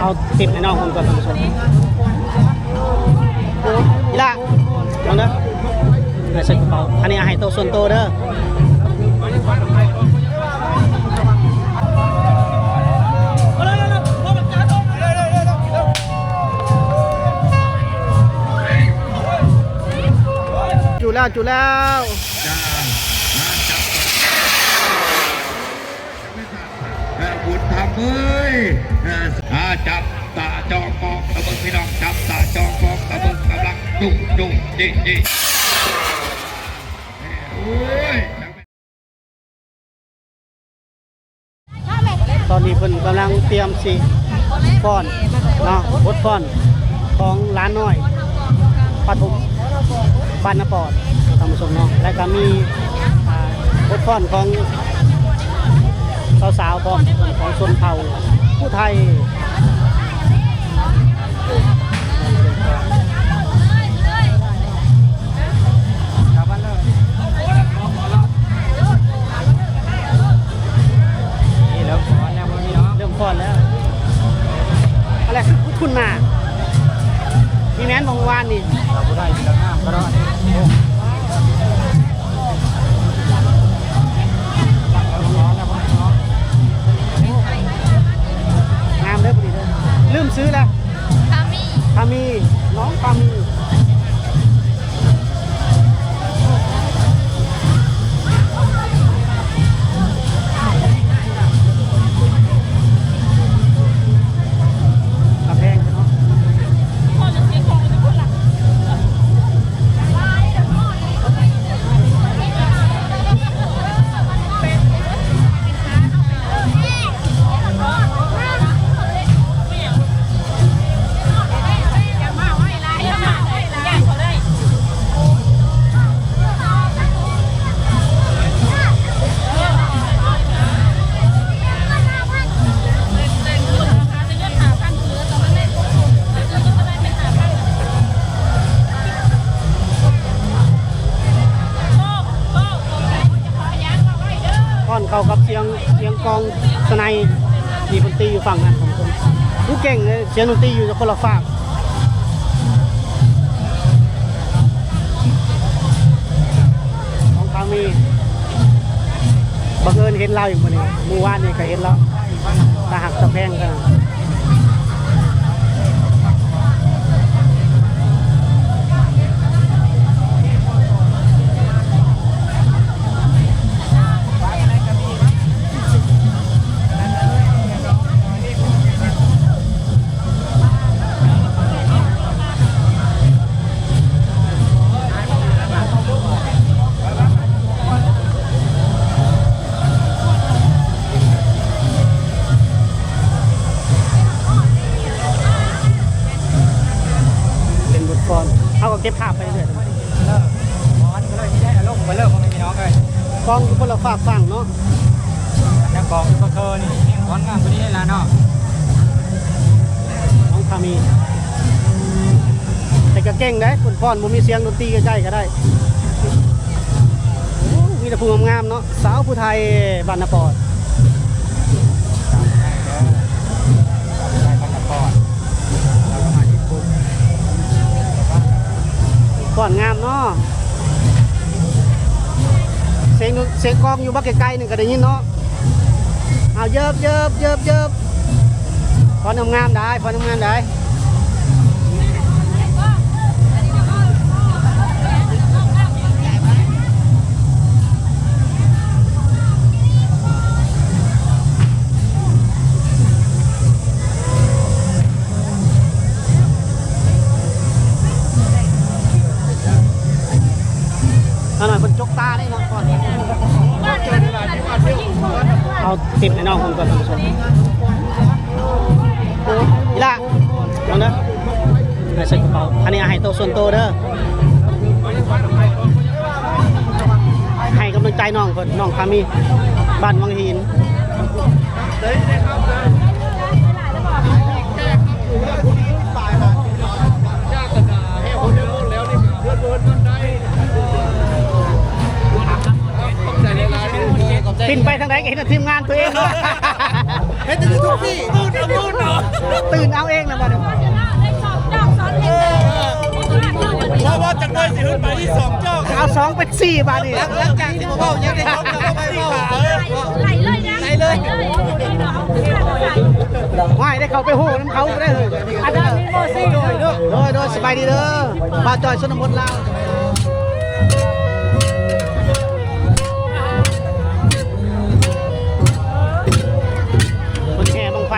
ເອົາຕິບໃຫ້ນ້ອງເພິ່ນກ່ອນ ທ່ານຜູ້ຊົມ. ອີ່ຫຼ້າ ນ້ອງເດີ ໃຫ້ໃສ່ກະເປົາ ອັນນີ້ໃຫ້ໂຕສ່ວນໂຕເດີ. ຈຸແລ້ວ ຈຸແລ້ວ. ເອີ ບຸນທຳເອີຍ ເອີ ອາ ຈັບຕາຈ້ອງມອງຕະເບິ່ງພີ່ນ້ອງ ຈັບຕາຈ້ອງມອງຕະເບິ່ງ ກຳລັງດຸດຸເຈະເຈະ ໂອ້ຍ. ຕອນນີ້ເພິ່ນກຳລັງຕຽມຊິຟ້ອນເນາະ ບົດຟ້ອນຂອງຫຼານນ້ອຍປະຖົມບ້ານນາປອດ ທ່ານຜູ້ຊົມເນາະ ແລະກະມີ ອ່າ ບົດຟ້ອນຂອງສາວໆພ້ອມ ຂອງຊົນເຜົ່າຜູ້ໄທ. ນີ້ເລີ່ມຟ້ອນແລ້ວ ເລີ່ມຟ້ອນແລ້ວ. ອັນແລກຄືຄຸ້ນໜ້າ ມີແມ່ນບໍ່ ເມື່ອວານນີ້ ເຮົາບໍ່ໄດ້ ມີແຕ່ງາມກະດອກ ໂອ້ ງາມເດີ ຜູ້ນີ້ເດີ ລືມຊື່ແລ້ວ ພາມີ ພາມີ ນ້ອງພາມີ. ກະແພງເນາະ ປ້ອນເຂົ້າກັບສຽງ ສຽງກອງສະໄນທີ່ເພິ່ນຕີຢູ່ຝັ່ງນັ້ນຂອງເພິ່ນ ຮູ້ເກັ່ງເລີຍ ສຽງດົນຕີຢູ່ຄົນລະຟາກ. ນ້ອງພາມີ ບັງເອີນເຫັນລາວອີກມື້ນີ້ ມື້ວານນີ້ກະເຫັນລາວ ຕາຮັກຕາແພງຂະໜາດ. ເປັນບົດຟ້ອນ ເຮົາກະເກັບພາບໄປເລື້ອຍໆ. ເອີ ມັນກະເລີຍມີໄດ້ອາລົມໄປເລີຍ ພໍ່ແມ່ພີ່ນ້ອງເອີຍ ກອງຢູ່ຄົນລະຟາກຝັ່ງເນາະ ແຕ່ກອງຢູ່ເທິງນີ້ແຮງຟ້ອນງາມກວ່ານີ້ແຫຼະເນາະ ນ້ອງພາມີ. ແຕ່ກະເກັ່ງເດ້ ເພິ່ນຟ້ອນບໍ່ມີສຽງດົນຕີໃກ້ໆກະໄດ້. ໂອ້ ມີແຕ່ຜູ້ງາມໆເນາະ ສາວຜູ້ໄທບ້ານນາປອດ ສາວຜູ້ໄທເດີ ສາວຜູ້ໄທບ້ານນາປອດ. ຟ້ອນງາມເນາະ ສຽງ ສຽງກອງຢູ່ບັກໄກໆໜຶ່ງກະໄດ້ຍິນເນາະ. ເອົາ ເຢິບ ເຢິບ ເຢິບ ເຢິບ ຟ້ອນງາມໆໄດ້ ຟ້ອນງາມໆໄດ້. ເອົາໜ້ອຍ ເພິ່ນຈົກຕາໄດ້ເນາະ ເອົາຕິບໃຫ້ນ້ອງເພິ່ນກ່ອນ ທ່ານຜູ້ຊົມ. ອີ່ຫຼ້າ ນ້ອງເດີ ໃຫ້ໃສ່ກະເປົາ ອັນນີ້ໃຫ້ໂຕສ່ວນໂຕເດີ ໃຫ້ກຳລັງໃຈນ້ອງເພິ່ນ ນ້ອງພາມີ ບ້ານວັງຫີນ. ປິ່ນໄປທາງໃດກະເຫັນແຕ່ທີມງານໂຕເອງເນາະ ເຫັນແຕ່ຢູ່ທຸກທີ່. ຕື່ນເອົາເອງນະບາດນີ້. ເອີ ເພາະວ່າຈັກໜ້ອຍຊິຂຶ້ນໄປອີກສອງຈອກ ເອົາສອງເປັນສີ່ບາດນີ້. ຫຼັງຈາກທີ່ບໍ່ເວົ້າຍັງໄດ້ ໄປເວົ້າ ໄປເລີຍ ໄປເລີຍ. ຫວາຍ ໄດ້ເຂົ້າໄປໂຫນຳເຂົາໄດ້ເຮີ້ຍ. ໂດຍ ໂດຍ ສະບາຍດີເດີ ບ່າວຈ່ອຍຊົນນະບົດລາວ. ເພິ່ນແຫ່ບັ້ງໄຟ.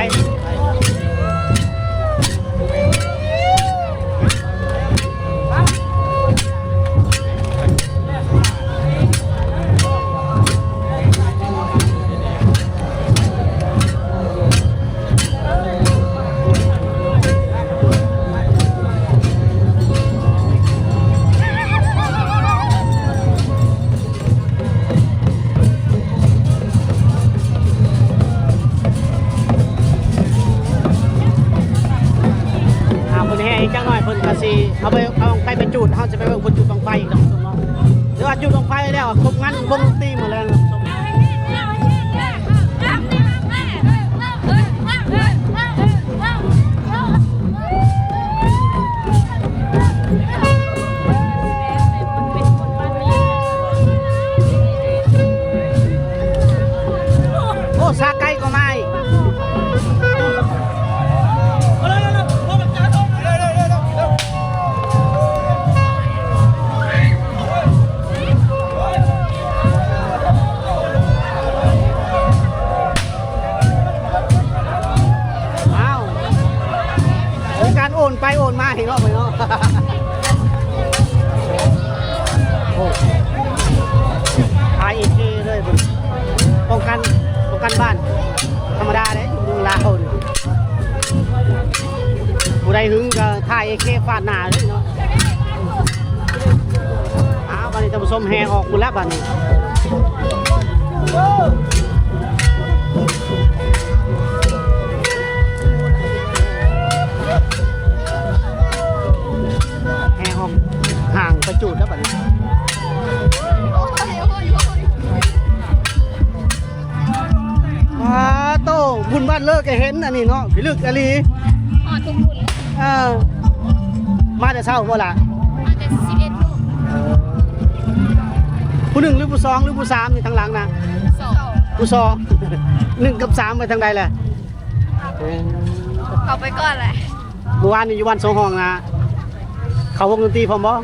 ອ່າ ເພິ່ນແຫ່ອີກຈັກໜ້ອຍ ເພິ່ນກະຊິເອົາໄປ ເອົາໄປ ໄປຈູດ ເຮົາຊິໄປເບິ່ງເພິ່ນຈູດບັ້ງໄຟອີກເນາະ ທ່ານຜູ້ຊົມເນາະ. ຫຼືວ່າຈູດບັ້ງໄຟແລ້ວ ຄົບງານວົງດົນຕີໝົດແລ້ວເນາະ. ໂອ້ ສາໄກ່ກໍມາອີກ. ອ້າວ ມີການໂອນໄປໂອນມາໃຫ້ເນາະ ເນາະ. ໂອ້ ຖ່າຍເອເຄເລີຍ ປ້ອງກັນ ປ້ອງກັນບ້ານ ທຳມະດາເດ້ ຢູ່ເມືອງລາວນີ້ ຜູ້ໃດຫຶງກໍຖ່າຍເອເຄຟາດໜ້າເລີຍເນາະ. ອ້າວ ບາດນີ້ທ່ານຜູ້ຊົມ ແຫ່ອອກພຸ້ນແລ້ວບາດນີ້ ແຫ່ອອກຫ່າງໄປຈູດແລ້ວບາດນີ້. ອ້າໂຕ ບຸນບ້ານເລີກກໍເຫັນອັນນີ້ເນາະ ພິລຶກອີ່ຫຼີ. ຮອດທຸກບຸນ. ເອີ ມາແຕ່ເຊົ້າບໍ່ລະ? ມາແຕ່ສິບເອັດໂມງ. ເອີ ຜູ້ໜຶ່ງຫຼືຜູ້ສອງຫຼືຜູ້ສາມນີ້ທາງຫຼັງນະ? ສອງ. ຜູ້ສອງ. ໜຶ່ງກັບສາມໄປທາງໃດລະ? ເອີ ເຂົ້າໄປກ່ອນແຫຼະ. ມື້ວານນີ້ຢູ່ບ້ານສອງຫ້ອງນະ ເຂົ້າວົງດົນຕີພ້ອມບໍ່?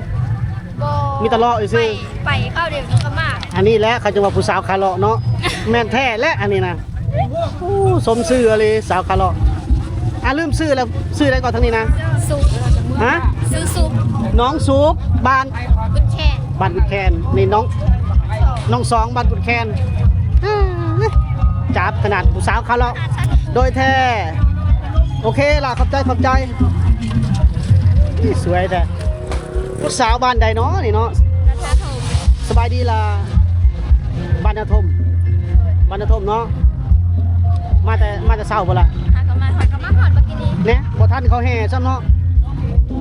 ບໍ່ ມີແຕ່ເລາະຊື່. ໄປ ໄປຄາວດຽວກໍມາ. ອັນນີ້ແຫຼະເຂົາຈຶ່ງວ່າຜູ້ສາວຂາເລາະເນາະ. ແມ່ນແທ້ແຫຼະອັນນີ້ນະ. ໂອ້ ສົມຊື່ອີ່ຫຼີ ສາວຂາເລາະ. ອ່າ ລືມຊື່ແລ້ວ ຊື່ໃດເກາະທາງນີ້ນະ? ສຸກ. ຮະ? ຊື່ສຸກ. ນ້ອງສຸກ ບ້ານ? ບຸນແຄນ. ບ້ານບຸນແຄນ. ນີ້ນ້ອງ ນ້ອງສອງ ບ້ານບຸນແຄນ. ຈັບຂະໜາດຜູ້ສາວຂາເລາະ ໂດຍແທ້. ໂອເຄລະ ຂອບໃຈ ຂອບໃຈ. ນີ້ສວຍແທ້. ຜູ້ສາວບ້ານໃດເນາະນີ້ເນາະ? ນາທາຖົມ. ສະບາຍດີລະ. ບ້ານນາຖົມ. ບ້ານນາຖົມເນາະ. ມາແຕ່ ມາແຕ່ເຊົ້າພຸ້ນລະ? ຫາກໍມາຮອດ ກໍມາຮອດບັກກີນີ້. ແນ່ ບໍ່ທັນເຂົາແຫ່ຊ້ຳເນາະ.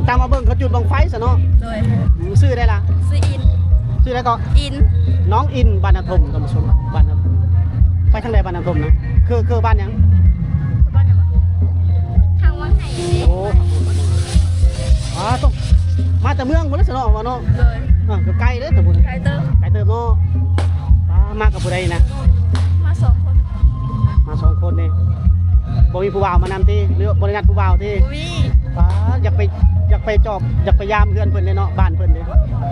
ຕາມມາເບິ່ງເຂົາຈູດບັ້ງໄຟຊະເນາະ. ໂດຍ. ອືມ ຊື່ໃດລະ? ຊື່ອິນ. ຊື່ໃດເກາະ? ອິນ. ນ້ອງອິນ ບ້ານນາຖົມ ທ່ານຜູ້ຊົມ ບ້ານນາຖົມ. ໄປທາງໃດບ້ານນາຖົມນະ? ຄື ຄືບ້ານຫຍັງ? ບ້ານຫຍັງວະ? ທາງວັງໄຫ. ໂອ້ ອ້າ ຕົກ ມາແຕ່ເມືອງພຸ້ນລະຊະເນາະ ວ່າເນາະ. ໂດຍ. ເອີ ກໍໄກເດ້ຕົວພຸ້ນ. ໄກເຕີບ. ໄກເຕີບເນາະ. ປ້າ ມາກັບຜູ້ໃດນະ? ມາສອງຄົນ. ມາສອງຄົນນີ້ ບໍ່ມີຜູ້ບ່າວມານຳຕິ ຫຼືບໍ່ໄດ້ນັດຜູ້ບ່າວຕິ? ບໍ່ມີ. ປ້າ ຢາກໄປ ຢາກໄປຈອບ ຢາກໄປຢາມເຮືອນເພິ່ນເດ້ເນາະ ບ້ານເພິ່ນເດ້.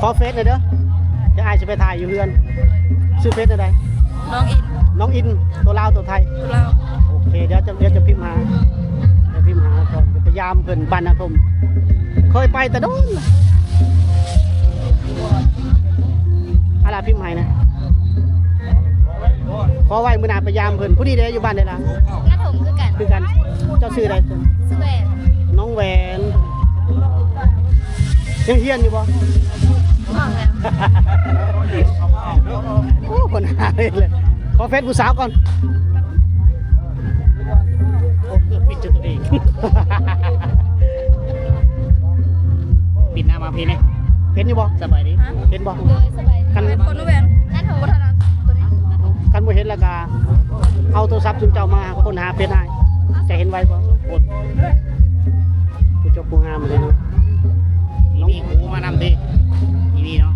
ຂໍເຟສແດ່ເດີ ດຽວອ້າຍຊິໄປຖ່າຍຢູ່ເຮືອນ. ຊື່ເຟສແນວໃດ? ນ້ອງອິນ. ນ້ອງອິນ ຕົວລາວຕົວໄທ? ຕົວລາວ. ໂອເຄ ດຽວຈະ ດຽວຈະພິມຫາ ດຽວພິມຫາກ່ອນ ໄປຢາມເພິ່ນ ບ້ານນາຖົມ ເຄີຍໄປແຕ່ດົນ. ອາລາພິມໃຫ້ນະ ຂໍໄວ້ມື້ໜ້າໄປຢາມເພິ່ນ. ຜູ້ນີ້ເດ້ ຢູ່ບ້ານໃດລະ? ນາຖົມຄືກັນ. ຄືກັນ. ເຈົ້າຊື່ໃດ? ຊື່ແຫວນ. ນ້ອງແຫວນ. ຍັງຮຽນຢູ່ບໍ່? ອອກແລ້ວ. ໂອ້ ຄົນຫາເລີຍ. ຂໍເຟສຜູ້ສາວກ່ອນ. ໂອ້ ປິດຈຸດຕົວເອງ. ປິດໜ້າມາພີແນ່. ເຫັນຢູ່ບໍ່? ສະບາຍດີ. ຮະ? ເຫັນບໍ່? ໂດຍ ສະບາຍດີ. ຄັນ ເປັນຄົນແຫວນ ບໍ່ຖະໜັດຕົວນີ້. ຄັນບໍ່ເຫັນແລ້ວກະເອົາໂທລະສັບຊຸມເຈົ້າມາຄົ້ນຫາເຟສອ້າຍ ຈະເຫັນໄວກວ່າ. ໂອ້ ຜູ້ຈົບຜູ້ງາມເລີຍເນາະ. ມີ ມີຫູມານຳເດ້ ອີ່ນີ້ເນາະ.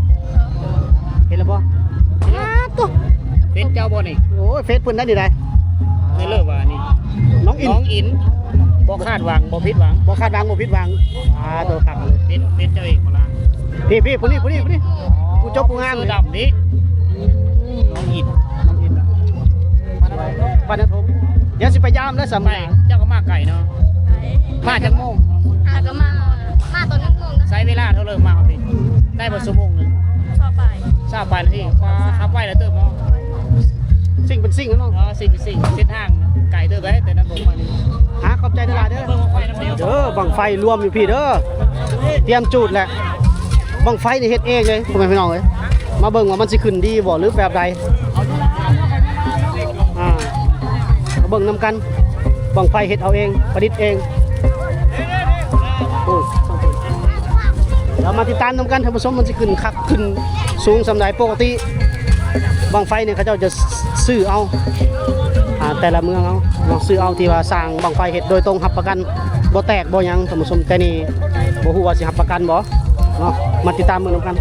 ເຫັນແລ້ວບໍ່? ອ້າໂຕ ເຟສເຈົ້າບໍ່ນີ້? ໂອ້ຍ ເຟສເພິ່ນໄດ້ນີ້ໃດ. ເລີກວ່ານີ້ ນ້ອງອິນ ນ້ອງອິນ ບໍ່ຄາດຫວັງ ບໍ່ຜິດຫວັງ ບໍ່ຄາດຫວັງ ບໍ່ຜິດຫວັງ. ອ້າໂຕ ຄັກເລີຍ. ເຟສ ເຟສເຈົ້າເອງບໍ່ລະ? ພີ່ໆ ຜູ້ນີ້ ຜູ້ນີ້ ຜູ້ນີ້ ຜູ້ຈົບຜູ້ງາມ ເສື້ອດຳນີ້ ນ້ອງອິນ ນ້ອງອິນ ບ້ານນາທົ່ງ. ດຽວຊິໄປຢາມແລ້ວສຳ ໄປ ເຈົ້າກໍມາໄກເນາະ. ໄປ ມາຈັກໂມງ? ຫາກໍມາ ມາຕອນໜຶ່ງໂມງນະ. ໃຊ້ເວລາເທົ່າເລີ່ມມາຮອດພີ້ ໄດ້ບໍ່ຊົ່ວໂມງໜຶ່ງ? ຊາວປາຍ ຊາວປາຍນາທີ. ປາ ຂັບໄວຫຼາຍເຕີບເນາະ. ຊິງເປັນຊິງເນາະ. ເອີ ຊິງເປັນຊິງ. ເສັ້ນທາງໄກເຕີບເດ້ ແຕ່ນາທົ່ງມານີ້. ຫາ ຂອບໃຈຫຼາຍໆເດີ ເບິ່ງບັ້ງໄຟນຳເດີ. ເດີ ບັ້ງໄຟລວມຢູ່ພີ້ເດີ ຕຽມຈູດແຫຼະ. ບັ້ງໄຟນີ້ເຮັດເອງເລີຍ ພໍ່ແມ່ພີ່ນ້ອງເອີຍ. ມາເບິ່ງວ່າມັນຊິຂຶ້ນດີບໍ່ ຫຼືແບບໃດ. ອ່າ ມາເບິ່ງນຳກັນ ບັ້ງໄຟເຮັດເອົາເອງ ປະດິດເອງ. ໂອ້ ດຽວມາຕິດຕາມນຳກັນທ່ານຜູ້ຊົມ ມັນຊິຂຶ້ນຄັກຂຶ້ນສູງສ່ຳໃດ. ປົກກະຕິບັ້ງໄຟນີ້ເຂົາເຈົ້າຈະຊື້ເອົາ ອ່າ ແຕ່ລະເມືອງເອົາເນາະ ຊື້ເອົາທີ່ວ່າສ້າງບັ້ງໄຟເຮັດໂດຍຕົງ ຮັບປະກັນບໍ່ແຕກບໍ່ຫຍັງທ່ານຜູ້ຊົມ. ແຕ່ນີ້ບໍ່ຮູ້ວ່າຊິຮັບປະກັນບໍ່ເນາະ ມາຕິດຕາມເບິ່ງນຳກັນ.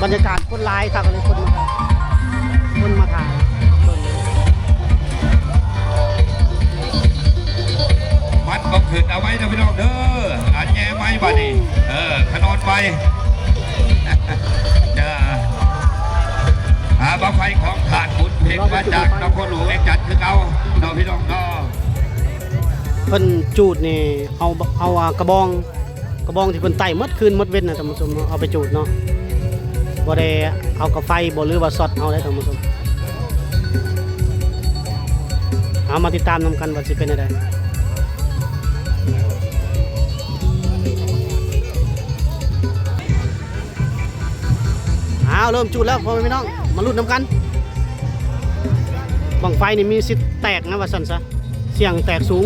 ບັນຍາກາດຄົນຫຼາຍຄັກເລີຍ ຄົນມາ ຄົນມາຖ່າຍເບິ່ງ. ມັດບໍ່ຂຶ້ນ ເອົາໄວ້ເດີພີ່ນ້ອງເດີ. ອັນແຍ່ໄມ້ບາດນີ້ ເອີ ຂະໜອນໄວ້. ອ່າ ບັ້ງໄຟຂອງທ່ານບຸນເພັງ ມາຈາກນະຄອນຫຼວງວຽງຈັນຄືເກົ່າເນາະ ພີ່ນ້ອງເນາະ. ເພິ່ນຈູດນີ້ ເອົາ ເອົາ ອ່າ ກະບອງ ກະບອງທີ່ເພິ່ນໄຕ້ໝົດຄືນໝົດເວັນນະທ່ານຜູ້ຊົມເນາະ ເອົາໄປຈູດເນາະ ບໍ່ໄດ້ເອົາກັບໄຟບໍ່ ຫຼືວ່າຊັອດເອົາເດ້ທ່ານຜູ້ຊົມ. ເອົາ ມາຕິດຕາມນຳກັນວ່າຊິເປັນແນວໃດ. ອ້າວ ເລີ່ມຈູດແລ້ວພໍ່ແມ່ພີ່ນ້ອງ ມາລຸ້ນນຳກັນ. ບັ້ງໄຟນີ້ມີສິດແຕກນະ ວ່າຊັ້ນຊະ ສ່ຽງແຕກສູງ.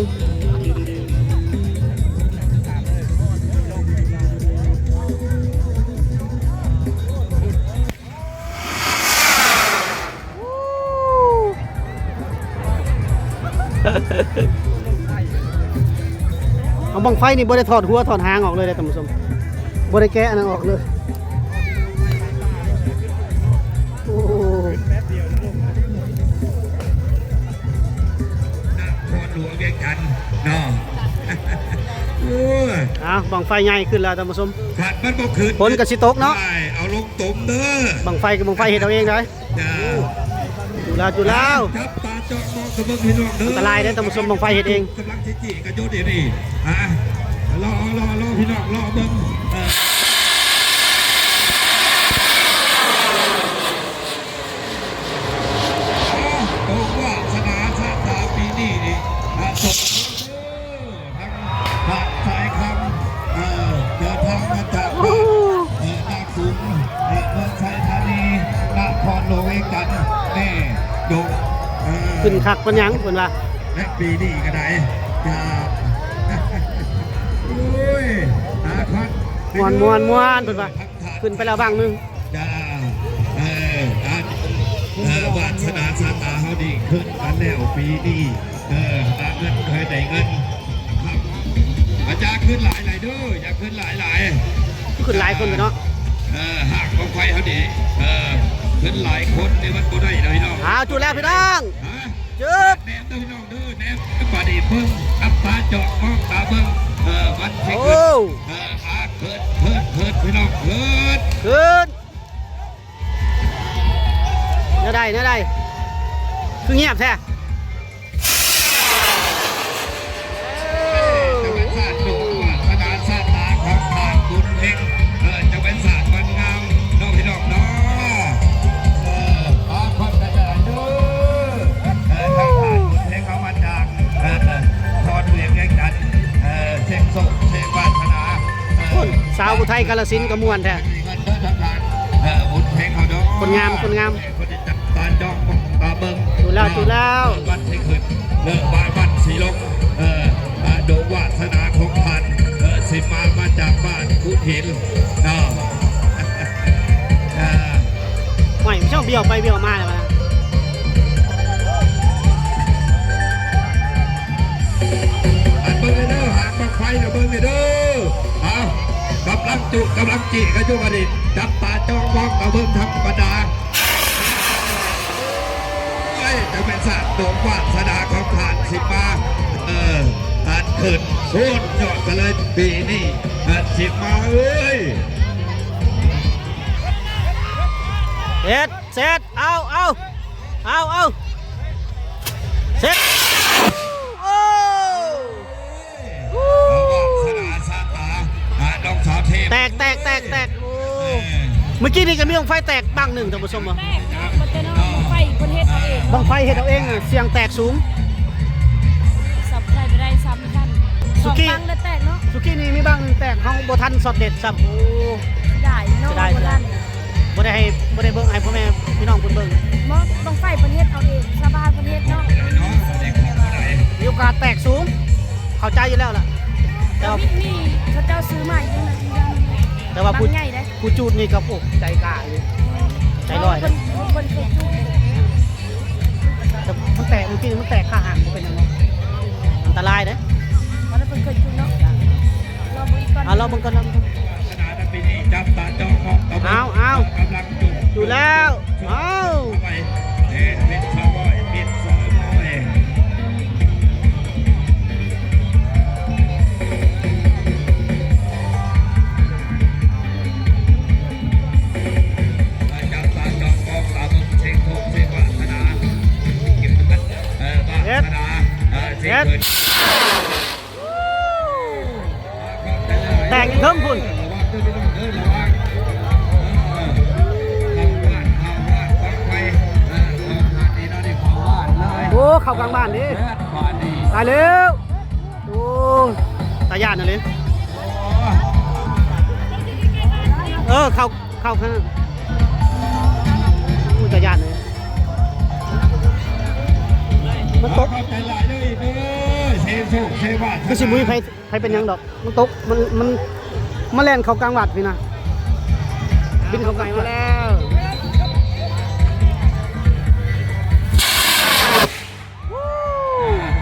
ເອົາ ບັ້ງໄຟນີ້ບໍ່ໄດ້ຖອດຫົວຖອດຫາງອອກເລີຍເດ້ທ່ານຜູ້ຊົມ ບໍ່ໄດ້ແກະອັນນັ້ນອອກເລີຍ. ໂອ້ ນະຄອນຫຼວງວຽງຈັນເນາະ. ໂອ້ຍ ເອົາ ບັ້ງໄຟໃຫຍ່ຂຶ້ນແລ້ວທ່ານຜູ້ຊົມ ຄັນມັນບໍ່ຂຶ້ນ ຝົນກໍຊິຕົກເນາະ. ເອົາລົງຕົມເດີ ບັ້ງໄຟກໍບັ້ງໄຟເຮັດເອົາເອງໄດ. ຈ້າ ຈູດແລ້ວ ຈູດແລ້ວ ຈັບຕາຈ້ອງມອງຊະເບິ່ງພີ່ນ້ອງເດີ. ອັນຕະລາຍເດ້ທ່ານຜູ້ຊົມ ບັ້ງໄຟເຮັດເອງ ກຳລັງຊິຈີ້ກັນຢູ່ນີ້ ອ່າ ລໍ ລໍ ລໍ ພີ່ນ້ອງລໍເບິ່ງ ເອີ ໂອ້ ວາສະໜາຊະຕາປີນີ້ນີ້ ອ່າ ສົມ ທັງບ້ານສາຍຄຳ ເອີ ເດີນທາງມາຈາກບ້ານ ເອີ ນາສູງ ເອີ ເມືອງໄຊທານີ ນະຄອນຫຼວງວຽງຈັນ ແມ່ດົງ ເອີ ຂຶ້ນຄັກປານຫຍັງເພິ່ນວ່າ ແລະ ປີນີ້ກໍໄດ້ ຈາກ ໂອ້ຍ ນະຄອນ ມ່ວນໆໆ ເພິ່ນວ່າ ຂຶ້ນໄປແລ້ວບັ້ງໜຶ່ງ. ຈ້າ ເອີ ອ່າ ເອີ ວາດສະໜາຊະຕາເຮົານີ້ຂຶ້ນມາແລ້ວປີນີ້ ເອີ ຫາເງິນໃຫ້ໄດ້ເງິນ ຢ່າຂຶ້ນຫຼາຍໆເດີ ຢ່າຂຶ້ນຫຼາຍໆ ຂຶ້ນຫຼາຍຄົນເນາະ ເອີ ຫາກບັ້ງໄຟເຮົານີ້ ເອີ ຂຶ້ນຫຼາຍຄົນນີ້ມັນບໍ່ໄດ້ເນາະພີ່ນ້ອງ. ອ້າວ ຈູດແລ້ວພີ່ນ້ອງ ຮະ ຈູດ ແນມເດີພີ່ນ້ອງເດີ ແນມ ບາດນີ້ເບິ່ງ ຈັບຕາຈ້ອງມອງຕາເບິ່ງ ເອີ ມັນຊິຂຶ້ນ ໂອ້ ເອີ ອ່າ ເຂີດ ເຂີດ ເຂີດ ພີ່ນ້ອງ ເຂີດ ຂຶ້ນ ແນວໃດ ແນວໃດ ຄືງຽບແທ້? ເອີ ທຳມະຊາດ ໂດຍວາສະໜາຊະຕາຂອງທ່ານບຸນເພັງ ເອີ ຈະເປັນຊາດວັນງາມເນາະພີ່ນ້ອງເນາະ ເອີ ຂໍຂອບໃຈຫຼາຍເດີ ເອີ ທາງທ່ານບຸນເພັງເຮົາມາຈາກ ເອີ ຄອນຫຼວງວຽງຈັນ ເອີ ເຊັງໂຊກເຊັງວາສະໜາ ເອີ ຄົນ ສາວຜູ້ໄທກາລະສິນກໍມ່ວນແທ້. ເອີ ບຸນເພັງເຮົາເດີ ຄົນງາມ ຄົນງາມ ຄົນທີ່ຈັບຕາຈ້ອງມອງຕາເບິ່ງ ຈູດແລ້ວ ຈູດແລ້ວ ວັນທີ່ຂຶ້ນ ເອີ ວັນ ວັນຊິລົງ ເອີ ອາ ໂດຍວາສະໜາຂອງທ່ານ ເອີ ຊິມາ ມາຈາກບ້ານພູຫີນເນາະ ເອີ ຫ້ວຍ ມັນຊ່ອງບ້ຽວໄປບ້ຽວມາແລ້ວນະ. ນີ້ກໍຢູ່ອັນນີ້ ຈັບຕາຈ້ອງມອງກະເບິ່ງທຳມະດາ. ໂອ້ຍ ຈະແມ່ນຊາດດົງວາດສະໜາຂອງທ່ານຊິມາ ເອີ ທ່ານຂຶ້ນສຸດຍອດກັນເລີຍປີນີ້ ທ່ານຊິມາເອີຍ. ເຮັດ ເຊັດ ເອົາ ເອົາ ເອົາ ເອົາ ເຊັດ ໂອ້ ແຕກ ແຕກ ແຕກ ແຕກ ໂອ້ ເອີ ມື້ກີ້ນີ້ກໍມີບັ້ງໄຟແຕກບັ້ງໜຶ່ງ ທ່ານຜູ້ຊົມ ແຕກເນາະ ບັ້ງໄຟເພິ່ນເຮັດເອົາເອງ ບັ້ງໄຟເຮັດເອົາເອງ ສຽງແຕກສູງ ສັບໃສ່ບໍ່ໄດ້ຊ້ຳທັນ ສອງບັ້ງແລ້ວແຕກເນາະ ສຸກີ້ນີ້ມີບັ້ງໜຶ່ງແຕກ ເຮົາບໍ່ທັນຊັອດເດັດຊ້ຳ ໂອ້ ເສຍດາຍເນາະ ເສຍດາຍ ບໍ່ທັນ ບໍ່ໄດ້ໃຫ້ ບໍ່ໄດ້ເບິ່ງໃຫ້ພໍ່ແມ່ພີ່ນ້ອງເພິ່ນເບິ່ງ ບັ້ງ ບັ້ງໄຟເພິ່ນເຮັດເອົາເອງ ຊາວບ້ານເພິ່ນເຮັດເນາະ ມີໂອກາດແຕກສູງ ເຂົ້າໃຈຢູ່ແລ້ວລະ ແຕ່ວ່າມີ ມີເຂົາເຈົ້າຊື້ໃໝ່ຢູ່ນະ ແຕ່ວ່າຜູ້ ບັ້ງໃຫຍ່ເດ້ ຜູ້ຈູດນີ້ກໍ ໂອ້ ໃຈກ້າຢູ່ ໃຈລອຍ ເພິ່ນ ເພິ່ນເຄີຍຈູດ ແຕ່ມັນແຕກ ມື້ກີ້ມັນແຕກຄາຫາງ ບໍ່ເປັນຫຍັງເນາະ ອັນຕະລາຍເດ້ ເພິ່ນເຄີຍຈູດເນາະ ລອງເບິ່ງກ່ອນ ອ່າ ລອງເບິ່ງກ່ອນ ລອງເບິ່ງກ່ອນ ເອົາ ເອົາ ຢູ່ແລ້ວ ເອົາ ເຮັດ ເຮັດ ແຕກເທິງພຸ້ນ ໂອ້ ເຂົ້າກາງບ້ານເດ້ ຕາຍແລ້ວ ໂອ້ ຕາຢ້ານອີ່ຫຼີ ເອີ ເຂົ້າ ເຂົ້າຂ້າງ ໂອ້ ຕາຢ້ານເລີຍ ມັນຕົກ ຄືຊິບໍ່ມີໃຜ ໃຜເປັນຫຍັງດອກ ມັນຕົກ ມັນ ມັນ ມາແລ່ນເຂົ້າກາງວັດພີ້ນະ ບິນເຂົ້າກາງວັດ ແລ້ວ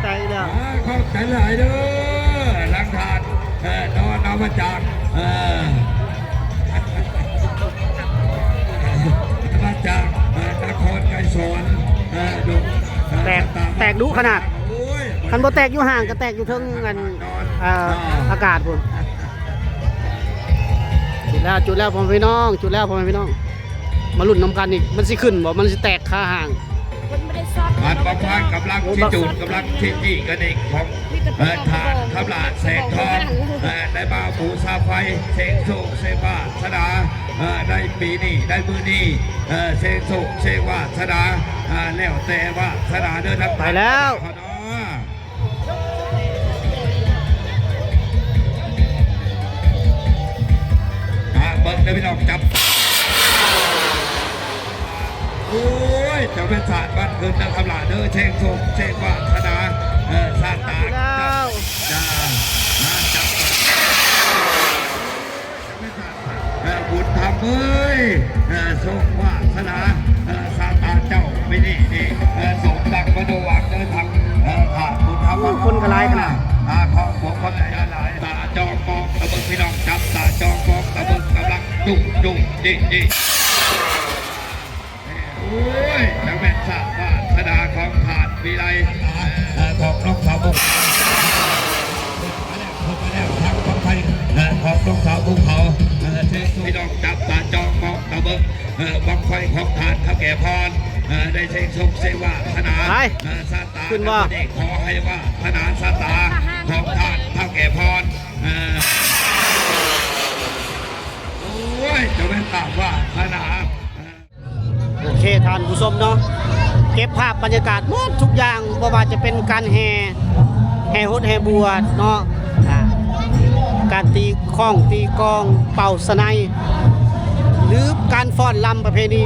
ແຕກອີກແລ້ວ ອ່າ ຂອບໃຈຫຼາຍເດີ ທາງທ່ານ ເອີ ນອນເອົາມາຈາກ ເອີ ມາຈາກ ເອີ ນະຄອນໄກສອນ ເອີ ແຕກ ແຕກດຸຂະໜາດ ໂອ້ຍ ຄັນບໍ່ແຕກຢູ່ຫ້າງກໍແຕກຢູ່ເທິງອັນ ເອີ ອາກາດພຸ້ນ ຈຸດແລ້ວ ຈຸດແລ້ວ ພໍ່ແມ່ພີ່ນ້ອງ ຈຸດແລ້ວ ພໍ່ແມ່ພີ່ນ້ອງ ມາລຸ້ນນຳກັນອີກ ມັນຊິຂຶ້ນບໍ່ ມັນຊິແຕກຄາຫ້າງ ເພິ່ນບໍ່ໄດ້ຊັອດ ອັນບັ້ງໄຟກຳລັງຊິຈູດ ກຳລັງຊິຈີ້ກັນອີກ ຂອງ ເອີ ທ່ານຄຳຫຼ້າແສງທອງ ເອີ ໄດ້ມາບູຊາໄຟ ເສັງໂຊກເສັງວາສະໜາ ເອີ ໃນປີນີ້ ໃນມື້ນີ້ ເອີ ເສັງໂຊກເສັງວາສະໜາ ເອີ ແລ້ວແຕ່ວາສະໜາເດີ ທັງ ໄປແລ້ວ ເນາະ. ອ່າ ເບິ່ງເດີພີ່ນ້ອງ ຈັບ ໂອ້ຍ ເຈົ້າແມ່ນສາດບ້ານເກີດນາງຄຳຫຼ້າເດີ ເສັງໂຊກເສັງວາສະໜາ ເອີ ຊາດຕາ ແລ້ວ ເຈົ້າ ມາຈັບ ເອີ ບຸນທຳເອີຍ ເອີ ໂຊກວາສະໜາ ເອີ ຊາຕາເຈົ້າປີນີ້ນີ້ ເອີ ສົມດັ່ງມະໂນຫວັງເດີ ທາງ ເອີ ທ່ານບຸນທຳ ໂອ້ ຄົນກໍຫຼາຍຂະໜາດ ອ່າ ຂໍຂອບໃຈຫຼາຍໆ ຕາຈ້ອງມອງຕະເບິ່ງ ພີ່ນ້ອງ ຈັບຕາຈ້ອງມອງຕະເບິ່ງ ກຳລັງຈຸກຈຸກຈິກຈິກ. ໂອ້ຍ ຈັກແມ່ນຊາດວາສະໜາຂອງທ່ານວິໄລ ເອີ ຂອງນ້ອງສາວບຸກ ເຂົ້າມາແລ້ວ ເຂົ້າມາແລ້ວ ທາງບັ້ງໄຟ ເອີ ຂອງນ້ອງສາວບຸກເຂົາ ເອີ ເຊີນພີ່ນ້ອງຈັບຕາຈ້ອງມອງຕາເບິ່ງ ເອີ ບັ້ງໄຟຂອງທ່ານທ້າວແກ່ພອນ ເອີ ໄດ້ເສັງໂຊກເສັງວາສະໜາ ໄປ ເອີ ຊາຕາ ຂຶ້ນບໍ່ ມື້ນີ້ຂໍໃຫ້ວາສະໜາຊາຕາຂອງທ່ານທ້າວແກ່ພອນ ເອີ ໂອ້ຍ ຈັກແມ່ນຊາດວາສະໜາ ໂອເຄ ທ່ານຜູ້ຊົມເນາະ ເກັບພາບບັນຍາກາດໝົດທຸກຢ່າງ ບໍ່ວ່າຈະເປັນການແຫ່ ແຫ່ຫົດແຫ່ບວດເນາະ ອ່າ ການຕີຄ້ອງຕີກອງ ເປົ່າສະໄນ ຫຼື ການຟ້ອນລຳປະເພນີ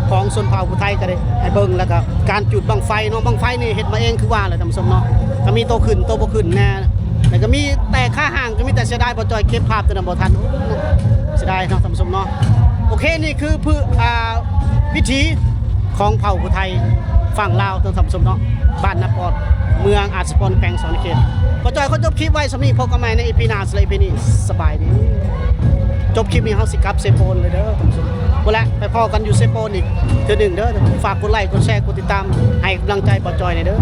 ຂອງຊົນເຜົ່າຜູ້ໄທກໍໄດ້ໃຫ້ເບິ່ງ ແລ້ວກໍການຈູດບັ້ງໄຟເນາະ ບັ້ງໄຟນີ້ເຮັດມາເອງຄືວ່າແຫຼະທ່ານຜູ້ຊົມເນາະ ກໍມີໂຕຂຶ້ນໂຕບໍ່ຂຶ້ນແດ່ ແລ້ວກໍມີແຕ່ຄາຫາງ ກໍມີແຕ່ເສຍດາຍ ບໍ່ຈ່ອຍເກັບພາບຕົວນັ້ນບໍ່ທັນ ເສຍດາຍເນາະທ່ານຜູ້ຊົມເນາະ ໂອເຄ ນີ້ຄື ອ່າ ວິຖີຂອງເຜົ່າຜູ້ໄທ ຝັ່ງລາວເນາະທ່ານຜູ້ຊົມເນາະ ບ້ານນາປອດ ເມືອງອາດສະພອນ ແຂວງສະຫວັນນະເຂດ. ບ່າວຈ່ອຍຂໍຈົບຄລິບໄວ້ສ່ຳນີ້ ພົບກັນໃໝ່ໃນອີພີໜ້າ ສຳລັບອີພີນີ້ ສະບາຍດີ. ຈົບຄລິບນີ້ເຮົາຊິກັບເຊໂປນເລີຍເດີທ່ານຜູ້ຊົມ. ພຸ້ນແຫຼະ ໄປພໍ້ກັນຢູ່ເຊໂປນອີກເທື່ອໜຶ່ງເດີ. ຝາກກົດໄລ ກົດແຊ ກົດຕິດຕາມ ໃຫ້ກຳລັງໃຈບ່າວຈ່ອຍແດ່ເດີ.